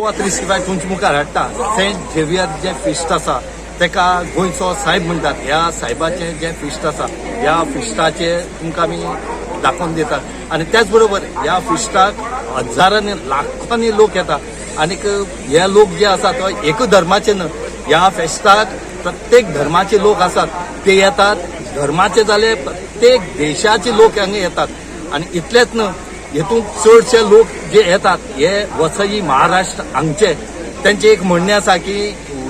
गोवा 365 तुमच्या मुखार हाडटा. सेंट झेवियर जें फिस्ट आसा तेका गोंयचो सायब म्हणटात. ह्या सायबाचें जें फिस्ट आसा ह्या फिस्टाचें तुमकां आमी दाखोवन दितात आनी त्याच बरोबर ह्या फिस्टाक हजारांनी लाखांनी लोक येता आनीक हे लोक जे आसा तो एकूच धर्माचे न्हय, ह्या फेस्ताक प्रत्येक धर्माचे लोक आसात ते येतात. धर्माचे जाले प्रत्येक देशाचे लोक हांगा येतात आनी इतलेच न्हय, हेतून चडशे लोक जे येतात हे वसई महाराष्ट्र हांगचे. तेंचें एक म्हणणें आसा की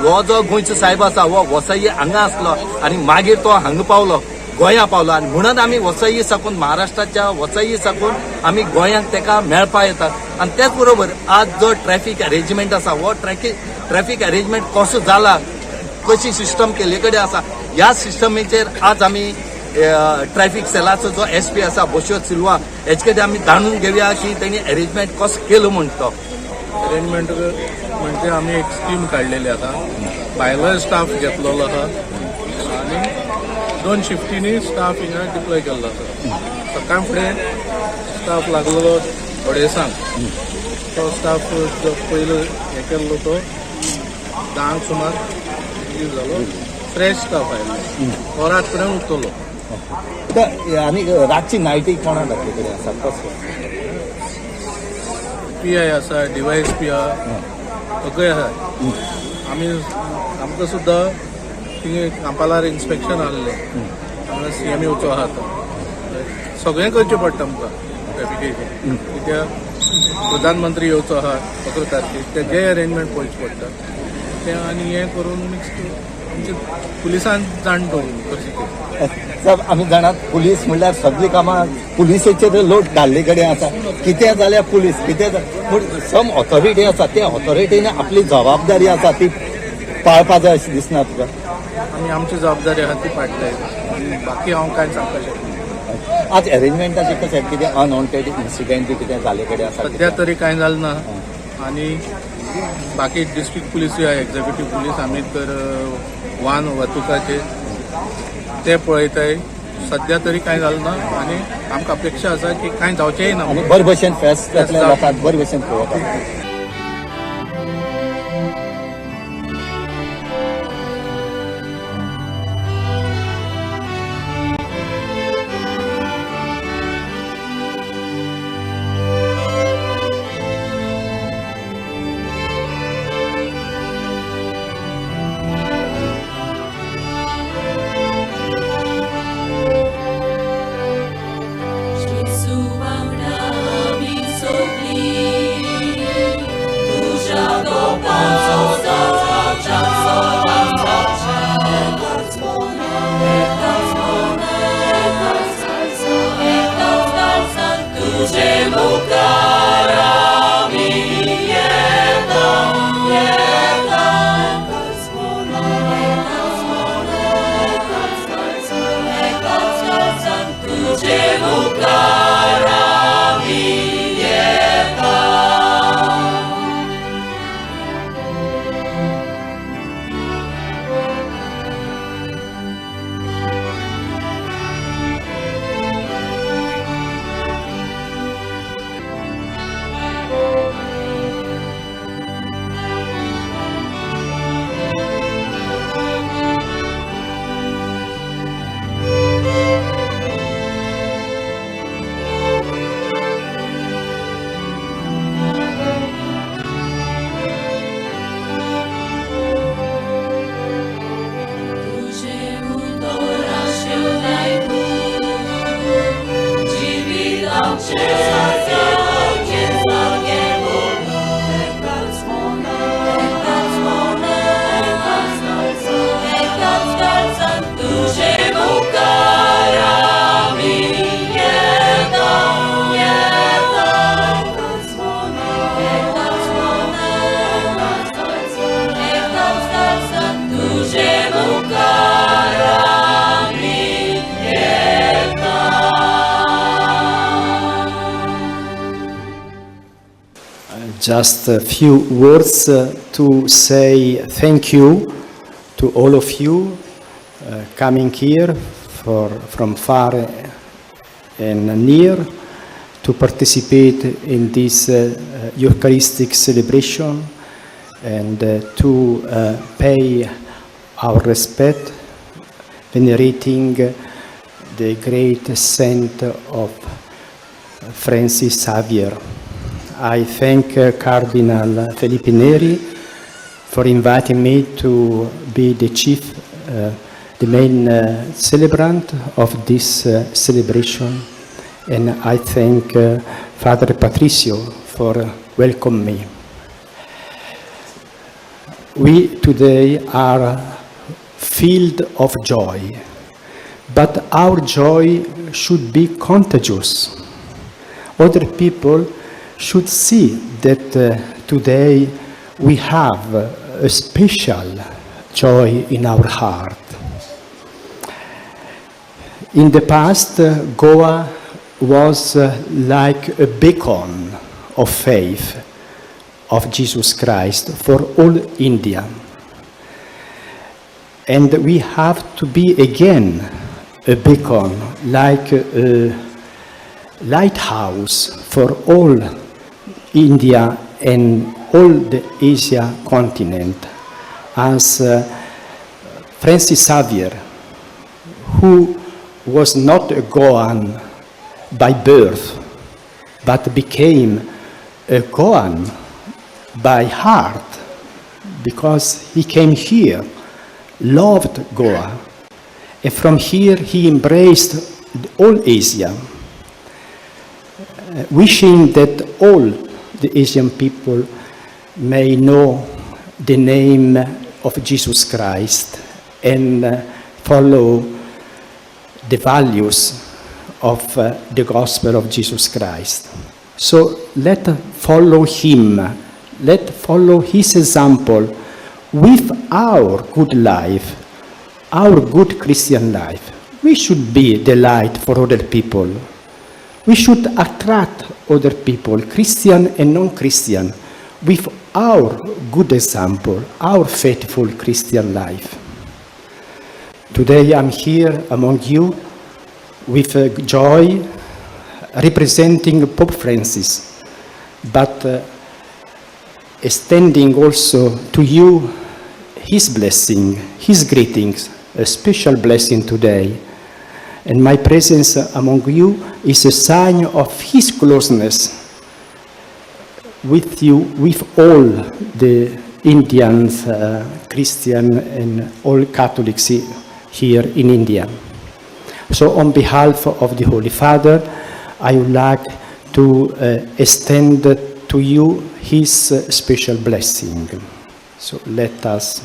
हो जो गोंयचो सायब आसा हो वसई हांगा आसलो आनी मागीर तो हांगा पावलो, गोंया पावलो आनी म्हणून आमी वसई साकून महाराष्ट्राच्या वसई साकून आमी गोंयांक तेका मेळपा येतात. आनी त्याच बरोबर आज जो ट्रॅफिक अरेंजमेंट आसा हो ट्रॅफिक अरेंजमेंट कसो जाला, कशी सिस्टम केल्ले कडेन आसा, ह्या सिस्टमीचेर आज आमी ट्रॅफिक सेलाचो जो एस पी आसा बोशो सिल्वा हेचे कडेन आमी जाणून घेवया की तेणी अरेंजमेंट कसो केलो म्हण तो. अरेंजमेंट म्हणजे आमी एक स्कीम काडलेली आसा, भायलो स्टाफ घेतलेलो आसा आनी 2 शिफ्टींनी स्टाफ हिंगा डिप्लॉय केल्लो आसा. सकाळ फुडें स्टाफ लागलेलो अडेसांक, तो स्टाफ जो पयलो हें केल्लो तो 10 सुमार लीव जालो, फ्रेश स्टाफ आयलो, तो रात पर्यंत उरतलो. आनी रातची नायटी कोणा घातले कडेन आसा कसो? पी I आसा, डीवायएस पी आसा, सगळे आसा. आमी आमकां सुद्दां थिंगा कांपालार इन्स्पेक्शन आहलें, हांगा सी एम येवचो आहा तो सगळें करचें पडटा आमकां ट्रॅफिकेचें, कित्याक प्रधानमंत्री येवचो आहा 11 तारखेक, तेजेय अरेंजमेंट पळोवचें पडटा तें. आनी हें करून मिक्स आमचे पुलिसान जाण दवरून कशें तें. साहेब, आमी जाणात पुलीस म्हणल्यार सगळीं कामां पुलिसेचेर लोड घाल्ले कडेन आसा. कितें जाल्यार पुलीस, कितें पूण सम ऑथॉरिटी आसा, त्या ऑथॉरिटीन आपली जबाबदारी आसा ती पाळपा जाय अशें दिसना तुका? आमी आमची जबाबदारी आहा ती पाळटाय, बाकी हांव कांय सांगपाक शकना. आज अरेंजमेंटाचें कशें, कितें अनवॉन्टेड इन्सिडेंट बी कितें जाले कडेन आसा? सद्या तरी कांय जालें ना. आनी बाकी डिस्ट्रिक्ट पुलिसूय आहा, एक्झिक्युटीव पुलीस, आमी तर वाहन वाहतुकाचे ते पळयताय. सद्या तरी कांय जालें ना आनी आमकां अपेक्षा आसा की कांय जावचेंय ना. आनी बरे भशेन फेस्त जातलें, लोकांक बरे भशेन पळोवपाक. Just a few words to say thank you to all of you coming here from far and near to participate in this Eucharistic celebration. and to pay our respect, venerating the great saint of Francis Xavier. I thank Cardinal Felipe Neri for inviting me to be the chief, the main celebrant of this celebration, and I thank Father Patricio for welcoming me. We today are filled of joy, but our joy should be contagious. Other people should see that today we have a special joy in our heart. In the past, Goa was like a beacon of faith of Jesus Christ for all India. And we have to be again a beacon, like a lighthouse for all India and all the Asia continent, as Francis Xavier, who was not a Goan by birth, but became a Goan by heart, because he came here, loved Goa, and from here he embraced all Asia, wishing that all the Asian people may know the name of Jesus Christ and follow the values of the gospel of Jesus Christ. So let follow him, let follow his example with our good life, our good Christian life. We should be the light for other people. We should attract other people, Christian and non-Christian, with our good example, our faithful Christian life. Today I'm here among you with joy, representing Pope Francis, but extending also to you his blessing, his greetings, a special blessing today. And my presence among you is a sign of his closeness with you, with all the Indians, Christian and all Catholics here in India. So on behalf of the Holy Father, I would like to extend to you his special blessing. So let us.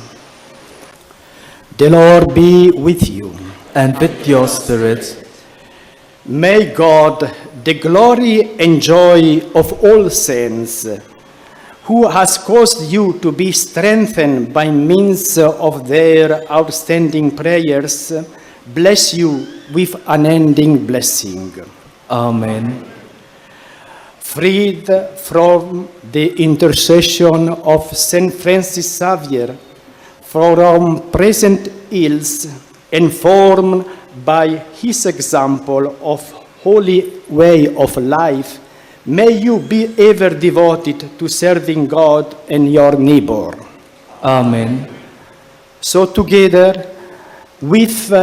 The Lord be with you. And with your spirit. May God, the glory and joy of all saints, who has caused you to be strengthened by means of their outstanding prayers, bless you with unending blessing. Amen. Freed from the intercession of Saint Francis Xavier, from present ills, and formed by his example of holy way of life, may you be ever devoted to serving God and your neighbor. Amen. So together with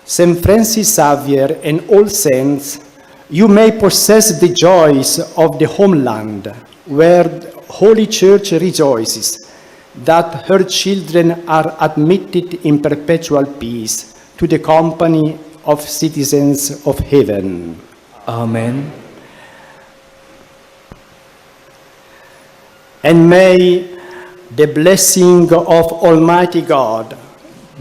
Saint Francis Xavier and all saints, you may possess the joys of the homeland, where the Holy Church rejoices that her children are admitted in perpetual peace to the company of citizens of heaven. Amen. And may the blessing of Almighty God,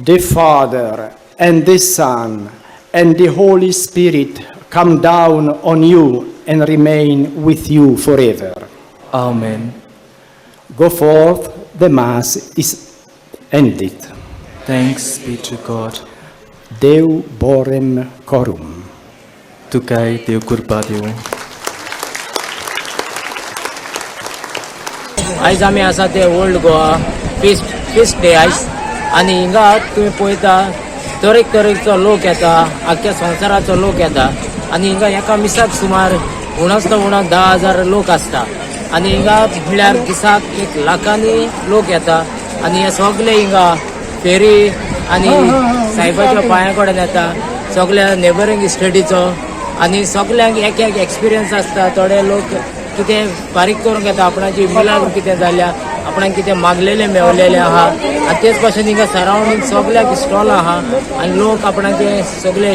the Father, and the Son, and the Holy Spirit come down on you and remain with you forever. Amen. Go forth, the Mass is ended. Thanks be to God. Deo borem corum. Tukai Deo कृपा देऊ. आयज आमी आसा ते old Goa feast day आयज, आनी हिंगा तुमी पळयता तरेक तरेचो लोक येता, आख्ख्या संवसाराचो लोक येता आनी हिंगा एका मिसाक सुमार उणाच तो उणा 10,000 लोक आसता. आनी हिंगा म्हणल्यार दिसाक एक लाखांनी लोक येता आनी हे सगळे हिंगा फेरी आनी सायबाच्या पांया कडेन येता सगळ्या नेबरींग स्टेटीचो आनी सगल्यांक एक एक एक्सपिरियन्स आसता. थोडे लोक कितें फारीक करूंक येता, आपणाची मिलाग्र कितें जाल्या, आपणाक कितें मागलेलें मेवलेलें आहा. आनी तेच भाशेन हिंगा सरावंडींग सगल्याक स्टॉल आहा आनी लोक आपणाचे सगळे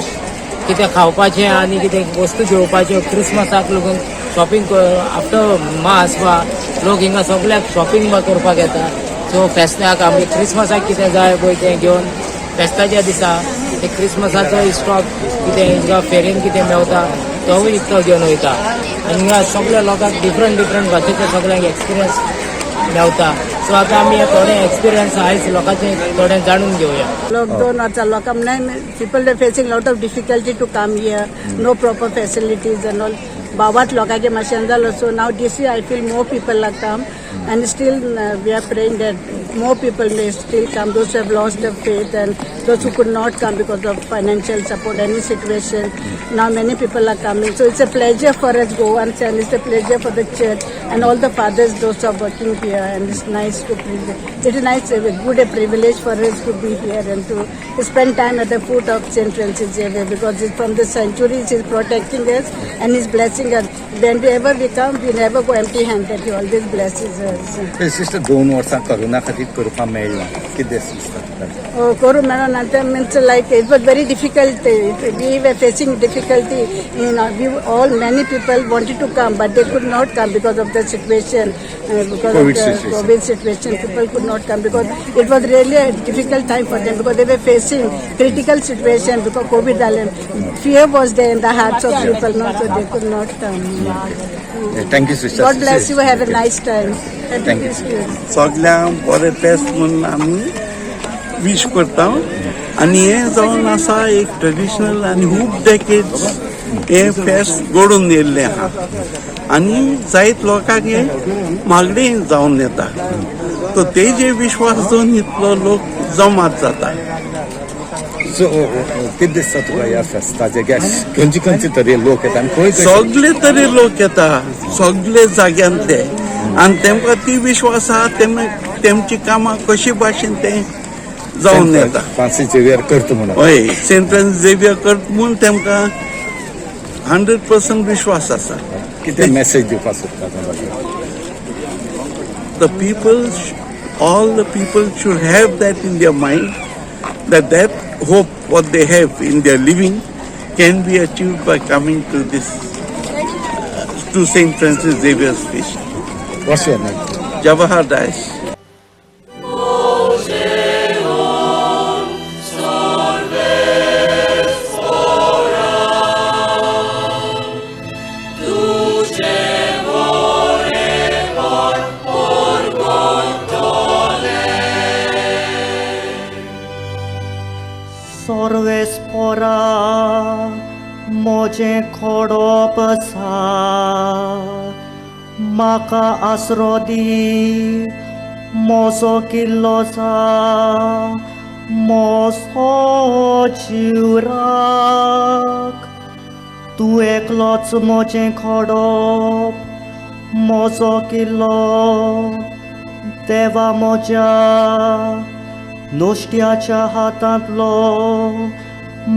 कितें खावपाचें आनी कितें वस्तू घेवपाच्यो क्रिसमसाक लागून शॉपिंग आफ्टर मास वा लोक हिंगा सगल्याक शॉपिंग करपाक येता. सो फेस्ताक आमी क्रिसमसाक कितें जाय पळय तें घेवन फेस्ताच्या दिसा ते क्रिसमसाचो स्टॉक कितें हिंगा फेरीन कितें मेवता तोवूय इतलो घेवन वयता. आनी हिंगा सगल्या लोकांक डिफरंट डिफरंट भाशेचे सगल्यांक एक्सपिरियन्स मेवता. सो आतां आमी हे थोडे एक्सपिरियन्स आयज लोकांचे थोडे जाणून घेवया. Lockdown or lockdown, people are facing lot of difficulty to come here, no proper facilities and all. बाबात लोकांचे मातशें जालो, so now this year I feel more people are come and still we are praying that more people may still come, those who have lost their faith and those who could not come because of financial support, any situation. Now many people are coming. So it's a pleasure for us Goans and it's a pleasure for the church and all the fathers, those who are working here, and it's nice to it is nice, a good a privilege for us to be here and to spend time at the foot of St. Francis Xavier, because it's from the centuries he's protecting us and he's blessing us. Whenever we come, we never go empty-handed. He always blesses us. Sister, 2 वर्सां corona खातीर करपाक मेळना, कितें दिसता तुका? करूं मेळना ते means like it was very difficult. We were facing difficulty. You know, we all many people wanted to come, but they could not come because of the situation, because COVID of the situation. COVID situation. People could not come because it was really a difficult time for them, because they were facing critical situation because COVID alone. Fear was there in the hearts of people, no, so they could not come. Thank you sister. God bless you. Have a nice time. Happy Thank you. Christmas. सगळ्यांक बरें best म्हणून आमी विश करता. आनी हें जावन आसा एक ट्रेडिशनल आनी खूब डेकेड्स हें फेस्त घडून येयल्लें आहा आनी जायत लोकांक हें मागणें जावन येता. तो तेजे विश्वास दवरून इतलो लोक जमात जाता. सो कितें दिसता तुका ह्या फेस्ताचे खंयचे खंयचे तरे लोक येता आनी खंय सगळे तरे लोक येता, सगळे जाग्यांतले, आनी तेमकां ती विश्वास आहा तेमची कामां कशी भाशेन तें जावन येता. फ्रांसीस झेवियर करता म्हणून. हय, सेंट फ्रांसीस झेवियर करता म्हूण तेमकां 100% विश्वास आसा. कितें मॅसेज दिवपाक सोदता तुका? The people, all the people should have that in their mind, that hope what they have in their living can be achieved by coming to this, to St. Francis Xavier's feast. What's your name? Jawahar Dias. सर्वेस्पोरा म्हजें खोडप आसा, म्हाका आसरो दी, म्हजो किल्लो आसा, म्हजो जीव राख. तूं एकलोच म्हजें खोडप, म्हजो किल्लो, देवा म्हज्या नुस्त्याच्या हातांतलो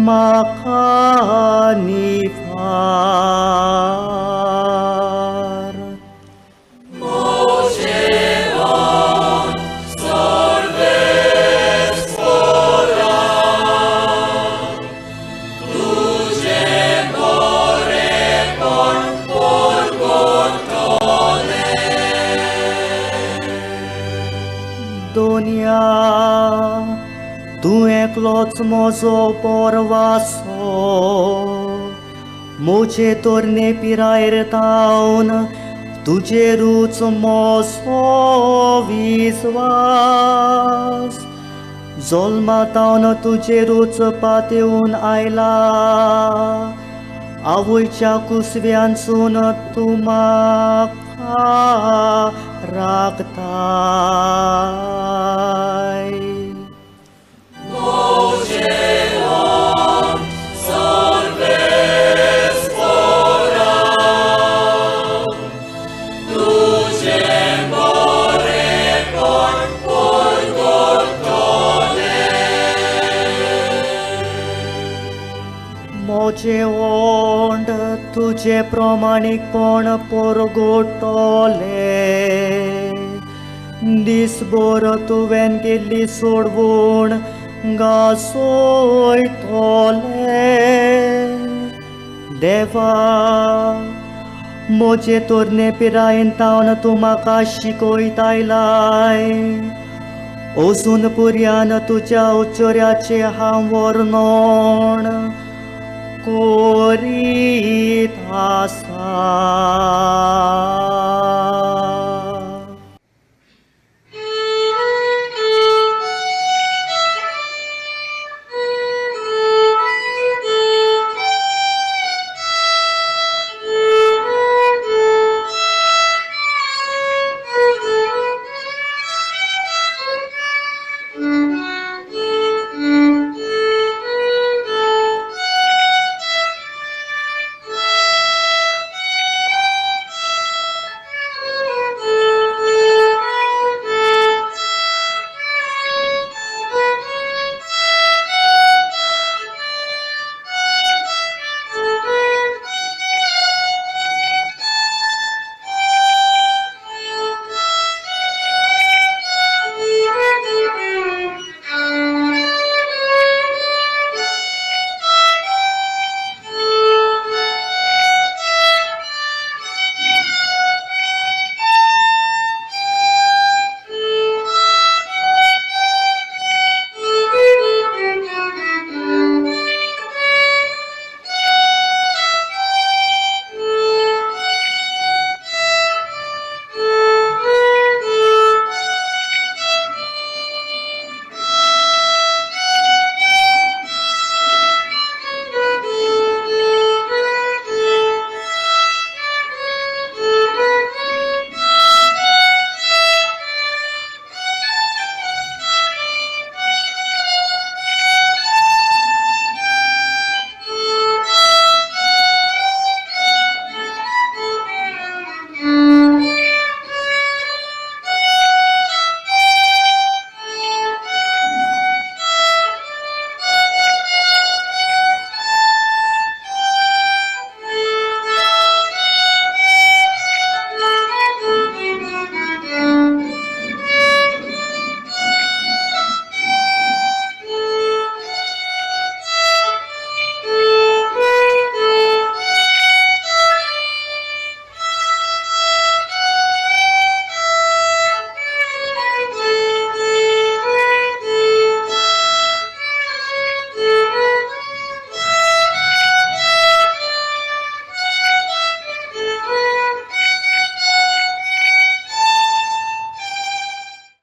म्हाका निफार. दुनिया तूं एकलोच म्हजो पोरवासो, म्हजे तरणे पिरायेर तावन तुजेरूच म्हजो विस्वास. जल्मा तावन तुजेरूच पातेवन आयला, आवयच्या कुसव्यानसून तूं म्हाका राखताय. मोजे ओंड तुजे प्रमाणीकपण परगटले. दिसभर तुवें केल्ली सोडवण गासयतले. देवा म्हजे तरणे पिरायेन तावन तूं म्हाका शिकयत आयलाय. अजून पुर्यान तुज्या उच्चर्याचें हांव वर्णन करीत आसा.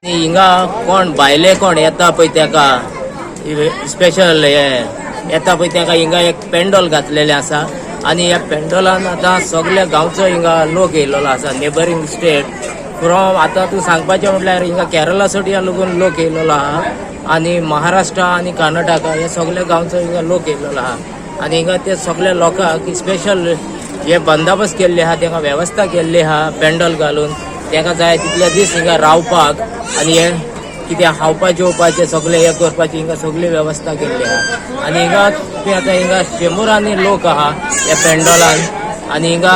हिंगा कोण भायले कोण येता पळय तेका स्पेशल हे येता पळय तेका हिंगा एक पेंडोल घातलेलें आसा आनी ह्या पेंडोलान आतां सगल्या गांवचो हिंगा लोक येयलेलो आसा. नेबरींग स्टेट फ्रॉम आतां तूं सांगपाचें म्हटल्यार हिंगा केरला सोडिया लोगून लोक येयलेलो आहा आनी महाराष्ट्र आनी कर्नाटका हे सगल्या गांवचो हिंगा लोक येयलेलो आहा आनी हिंगा ते सगल्या लोकांक स्पेशल हे बंदोबस्त केल्ले आहा, तेंका वेवस्था केल्ली आहा पेंडोल घालून तेंका जाय तितले दीस हिंगा रावपाक आनी हे कितें खावपा जेवपाचें सगळें हें करपाची हिंगा सगळी वेवस्था केल्ली आहा. आनी हिंगा तुवें आतां हिंगा शंबरांनी लोक आहा ह्या पेंडोलान आनी हिंगा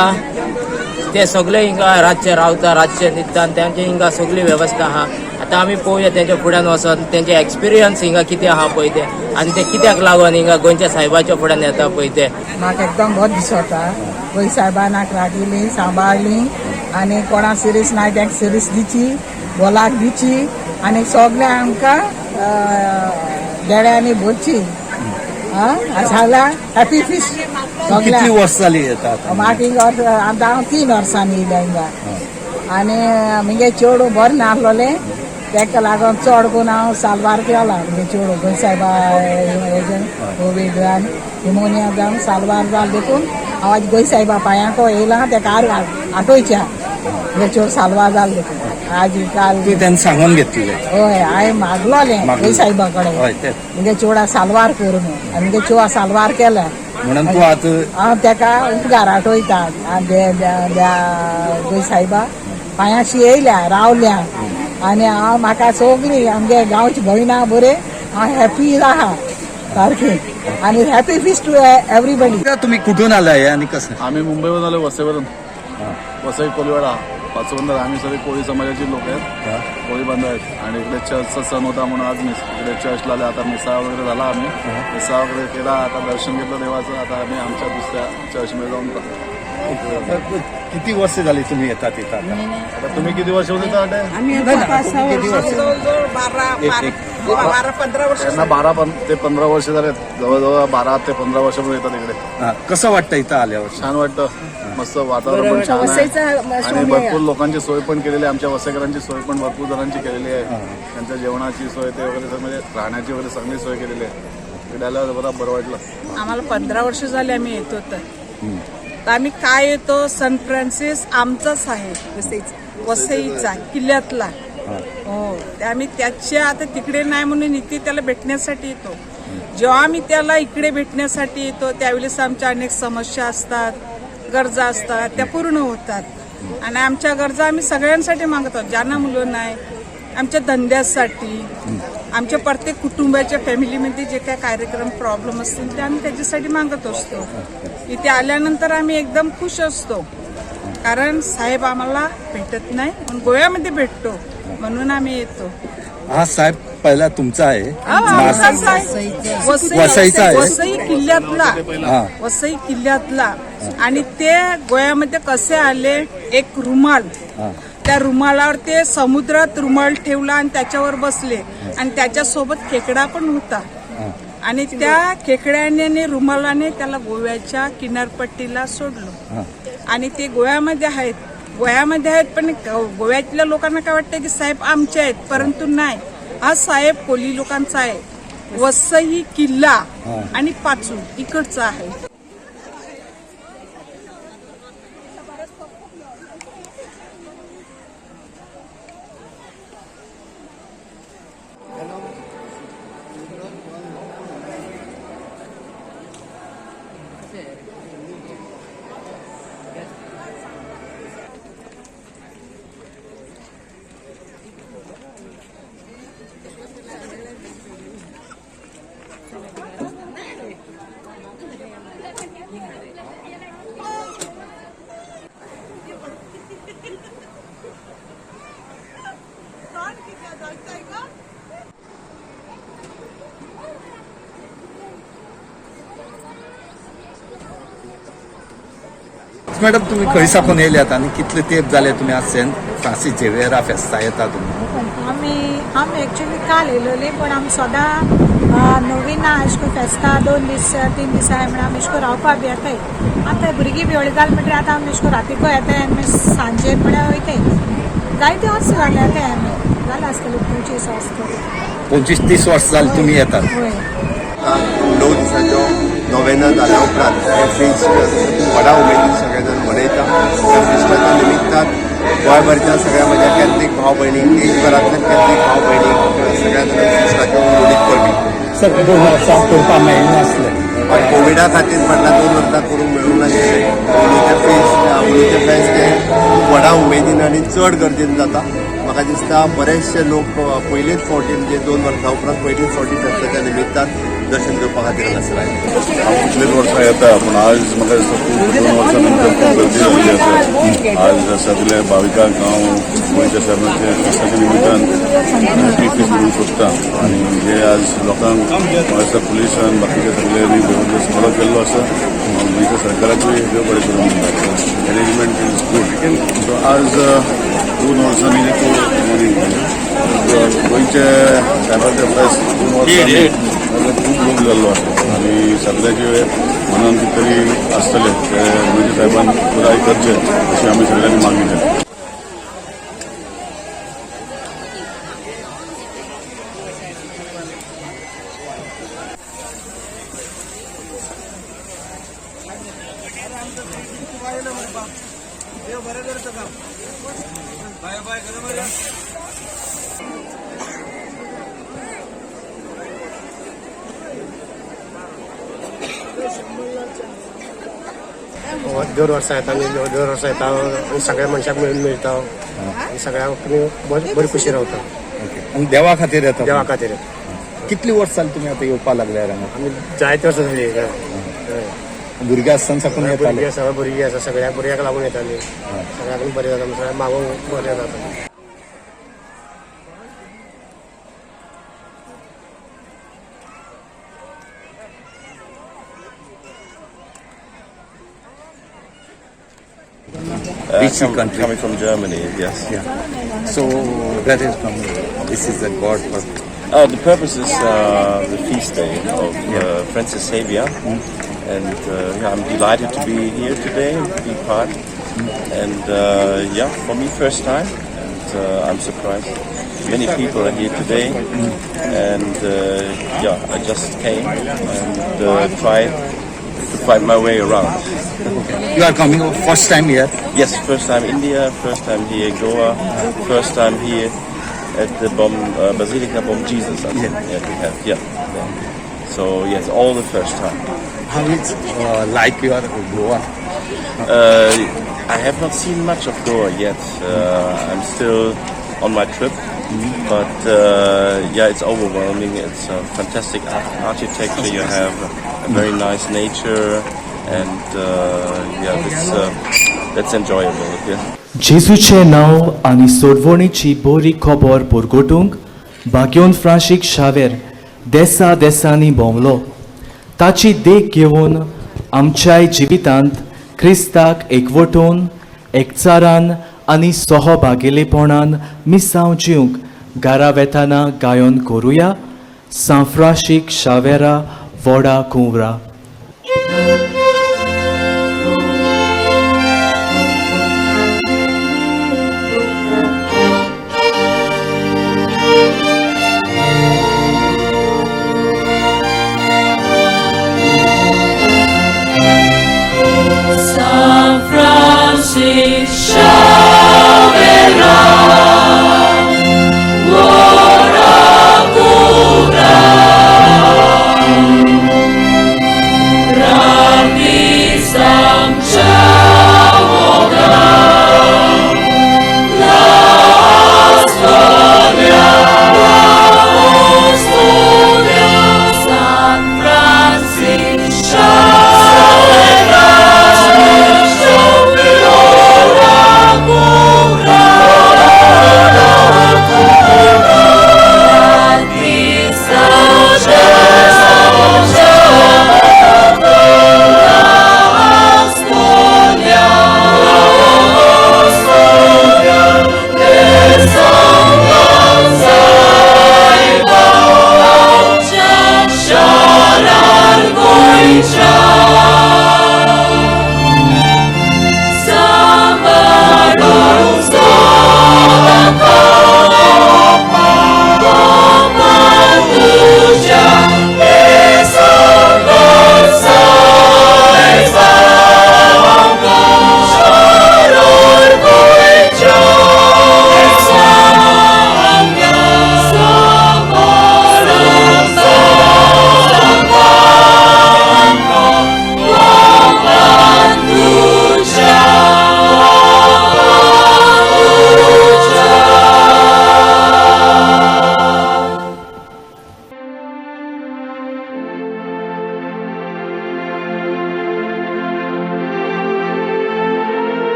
ते सगळे हिंगा रातचे रावता, रातचे न्हिदता आनी तेंची हिंगा सगळी वेवस्था आहा. आतां आमी पळोवया तेंच्या फुड्यान वचोन तेंचे एक्सपिरियन्स हिंगा कितें आहा पळय ते आनी ते कित्याक लागून हिंगा गोंयच्या सायबाच्या फुड्यान येता पळय ते. म्हाका एकदम बरें दिसता. गोंय सायबानाक राखिली सांबाळ्ळी आनी कोणा सिरीस ना तांकां सिरीस दिची, बोलाक दिची आनी सगळें आमकां देड्यांनी भरची. सगळ्या हॅपी फिश. कितली वर्स जाली येता? म्हाका हिंगा आतां हांव 3 वर्सांनी येयलें हिंगा आनी मुगे चेडूं बरें नासलोलें तेका लागून चड करून हांव साल्वार केला. मुगे चेडूं गोंय सायबा हेजें कोवीड निमोनिया जावन साल्वार जाल देखून हांव आज गोंय सायबा पांयांको येयलां तेका आर आठोवच्या मुगे चेडूं साल्वार जाल देखून आज काल तुवें तेन्ना सांगून घेतलें? हय, हांवें मागलोलें गोंय सायबा कडेन मुगे चेडा साल्वार कर म्हणून आनी मुगे चेडा साल्वार केला म्हणून तूं आतां हांव तेका उपकार आठवयता. गोंय सायबा पांयाशी येयल्या रावल्या आनी हांव म्हाका सगळी आमगे गांवची भयणां बरें हांव हॅपी आहा. सारखें आनी हॅपी फीस्ट टू एवरीबडी. तुम्ही कुठून आलाय आणि कसं? आम्ही मुंबईवरून आलो, वसईवरून, वसई कोलीवाडा, पाचवंदर. आम्ही सगळे कोळी समाजाची लोक आहेत, कोळी बांधव आहेत. आणि इकडे चर्चचा सण होता म्हणून आज मिस इकडे चर्चला आले. आता मिसा वगैरे झाला, आम्ही मिसा वगैरे केला, आता दर्शन घेतलं देवाचं. आता आम्ही आमच्या दुसऱ्या चर्चमध्ये जाऊन. किती वर्ष झाली तुम्ही येतात इथं आता? आता तुम्ही किती वर्ष होते तर नाही, नाही, किती वर्ष? 12-15 वर्ष. त्यांना 12 ते 15 वर्ष झाले, जवळजवळ 12 ते 15 वर्षापूर्वी येतात इकडे. हा, कसं वाटतं इथं आल्यावर? छान वाटतं, मस्त वातावरण पण छान आहे आणि भरपूर लोकांची सोय पण केलेली आहे. आमच्या वसईकरांची सोय पण भरपूर जणांची केलेली आहे. त्यांच्या जेवणाची सोय ते वगैरे सगळं, म्हणजे राहण्याची वगैरे चांगली सोय केलेली आहे. इकडे आल्यावर बरं बरं वाटलं. आम्हाला 15 वर्ष झाले आम्ही येतो. तर तर आम्ही काय येतो, सन फ्रान्सिस आमचाच आहे, वसईचा किल्ल्यातला. हो, ते आम्ही त्याच्या आता तिकडे नाही म्हणून इथे त्याला भेटण्यासाठी येतो. जेव्हा आम्ही त्याला इकडे भेटण्यासाठी येतो, त्यावेळेस आमच्या अनेक समस्या असतात, गरजा असतात, त्या पूर्ण होतात. आणि आमच्या गरजा आम्ही सगळ्यांसाठी मागतो, ज्यांना मुलं नाही, आमच्या धंद्यासाठी, आमच्या प्रत्येक कुटुंबाच्या फॅमिलीमध्ये जे काही कार्यक्रम प्रॉब्लेम असतील ते आम्ही त्याच्यासाठी मागत असतो. इथे आल्यानंतर आम्ही एकदम खुश असतो, कारण साहेब आम्हाला भेटत नाही पण गोव्यामध्ये भेटतो म्हणून आम्ही येतो. हा साहेब पहिला तुमचा आहे? हा, आमचाच आहे. वसईचा आहे? वसई किल्ल्यातला. हा. वसई किल्ल्यातला. आणि ते गोव्यामध्ये कसे आले? एक रुमाल, त्या रुमालावर ते समुद्रात रुमाल ठेवला आणि त्याच्यावर बसले आणि त्याच्यासोबत खेकडा पण होता आणि त्या खेकड्याने आणि रुमालाने त्याला गोव्याच्या किनारपट्टीला सोडलं आणि ते गोव्यामध्ये आहेत. गोव्यामध्ये आहेत, पण गोव्यातल्या लोकांना काय वाटतं की साहेब आमचे आहेत, परंतु नाही, हा साहेब कोली लोकांचा आहे. वसई किल्ला आणि पाचूर इकडचा आहे. मॅडम, तुम्ही खंय साकून येयल्यात आनी कितले तेंप जाले तुम्ही आज सेंट फ्रांसीस झेवियरा फेस्ता येता तुम्ही? आमी आमी एक्चुली काल येयलोली, पण आमी सदां नोविना अशें करून फेस्ता 2 दीस 3 दीस आहाय म्हणून आमी अशें करून रावपा बी येताय. आतां भुरगीं बी व्हडलीं जालीं म्हणटकीर आतां आमी अशें करून रातीको येताय आनी मागीर सांजे म्हळ्यार वयताय. जायते वर्सां जालें येताय आमी, जालें आसतलें 25 वर्सां तरी. 25-30 वर्सां जालीं तुम्ही येतात? वय. 9 दिसांच्यो नोवेना जाल्या उपरांत हें फिस्ट खूब व्हडा उमेदीन सगळे जाण मनयता. ह्या फिस्टाच्या निमित्तान गोंयभरच्या सगळ्या म्हज्या कॅथलीक भाव भयणींक, देशभरांतल्या कॅथलीक भाव भयणींक, सगळ्या जाणांक फिस्टाच्यो उमेद परबी. सर, 2 वर्सां करपाक मेळनासलें? पण कोविडा खातीर फाटल्या 2 वर्सां करूंक मेळूंक नाशिल्लें. अंदूचें फेस्त, अंदूचें फेस्त हें खूब व्हडा उमेदीन आनी चड गर्देन जाता. म्हाका दिसता बरेचशे लोक पयलेच फावटी, म्हणजे 2 वर्सां उपरांत पयलीच फावटी फेस्ताच्या निमित्तान दर्शन घेवपा खातीर हांगासर आयले. हांव कितलेच वर्सां येता, पूण आज म्हाका दिसता खूब 2 वर्सां नंतर खूब गर्दी जाल्ली आसा. आज सगळे भाविकांक हांव गोंयच्या साहेबांच्या फेस्ताच्या निमित्तान हॅपी फीस्ट म्हणून सोदता. आनी हे आज लोकांक म्हाका दिसता पुलिसान बाकीच्या सगळ्यांनी बंदोबस्त बरो केल्लो आसा. गोंयच्या सरकाराकूय देव बरें करूं म्हणटा. Arrangement is good. So आज 2 वर्सांनी गोंयच्या साहेबांचे फेस्त 2 वर्सांनी खूब लोक जाल्लो आसा आनी सगळ्याचे मनान कितें तरी आसतलें ते गोंयच्या साहेबान पुराय करचें अशी आमी सगळ्यांनी मागणी केली. दर वर्सा येता आमी, दर वर्सा येता आनी सगळ्या मनशाक मेळून मेळटा आनी सगळ्यांक आमी बरी बरी खुशी रावता. आनी देवा खातीर येता? देवा खातीर येता. कितली वर्स जाली तुमी आतां येवपाक लागले हांगा? आमी जायते वर्सां जाली. भुरगे आसतना साकून भुरगीं येताले. आसा, भुरगीं आसा, सगळ्या भुरग्याक लागून येताली, सगळ्याक बरें जाता, सगळ्याक मागूंक बरें जाता. Which country? Coming from Germany, yes. Yeah. So that is from this is a God for. The purpose is the feast day of Francis Xavier, and yeah, I'm delighted to be here today, be part. And yeah, for me, first time, and I'm surprised. Many people are here today, and yeah, I just came and tried to find my way around. You are coming first time here? Yes, first time India, first time here in Goa, first time here at the Basilica Bom Jesus. I think. Yeah, we have. Yeah. Yeah. So yes, all the first time. How is like your Goa? I have not seen much of Goa yet. I'm still on my trip, but yeah, it's overwhelming. It's a fantastic architecture. You have a very nice nature, and yeah, that's enjoyable. Yeah. जेजूचें नांव आनी सोडवणीची बरी खबर परगटूंक भाग्योन फ्रांशीक शावेर देसा देसांनी भोंवलो. ताची देख घेवन आमच्याय जिवितांत क्रिस्ताक एकवटून एकचारान आनी सहभागेलेपणान मिसांव जिवंक घरा वेताना गायन करुया सांफ्राशीक शावेरा वडा कुंवरा. San Francisco.